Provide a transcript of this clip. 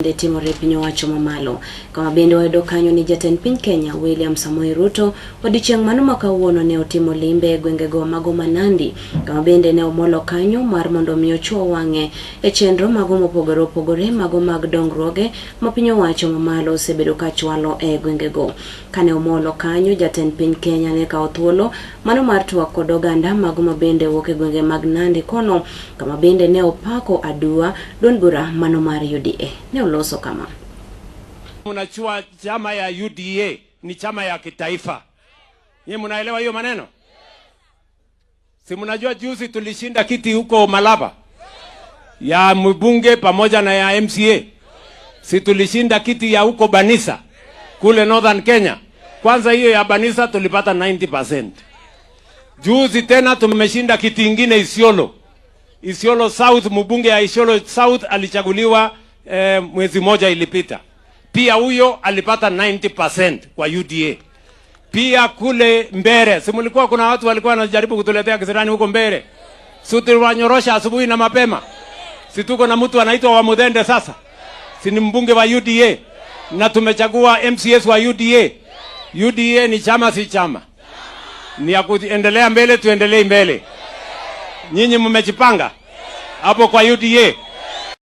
Bende timore e piny owacho mamalo. Kama bende wayudo kanyo ni jatend piny Kenya William Samoei Ruto odiechieng' mano ma kawuono ne otimo limbe e gwengego mago ma Nandi, kama bende ne omolo kanyo mar mondo mi ochuo wang'e e chenro mago mopogore opogore mago mag dongruoge ma piny owacho mamalo osebedo ka chwalo e gwengego. Kane omolo kanyo, jatend piny Kenya ne kawo thuolo mano mar twak kod oganda mago ma bende wuok e gwenge mag Nandi kono, kama bende ne opako aduwa duond bura mano mar UDA. Ne oloso kama. Mnajua chama ya UDA ni chama ya kitaifa. Nyinyi mnaelewa hiyo maneno? Si mnajua juzi tulishinda kiti huko Malaba ya mbunge pamoja na ya MCA. Si tulishinda kiti ya huko Banisa kule Northern Kenya. Kwanza hiyo ya Banisa tulipata 90%. Juzi tena tumeshinda kiti ingine Isiolo. Isiolo South, mbunge ya Isiolo South alichaguliwa mwezi moja ilipita. Pia huyo alipata 90% kwa UDA. Pia kule Mbere, si mlikuwa kuna watu walikuwa wanajaribu kutuletea kisirani huko Mbere. Si tuliwanyorosha asubuhi na mapema. Si tuko na mtu anaitwa Wamuthende sasa. Si ni mbunge wa UDA na tumechagua MCS wa UDA. UDA ni chama, si chama? Ni ya kuendelea mbele, tuendelee mbele. Nyinyi mmejipanga hapo kwa UDA?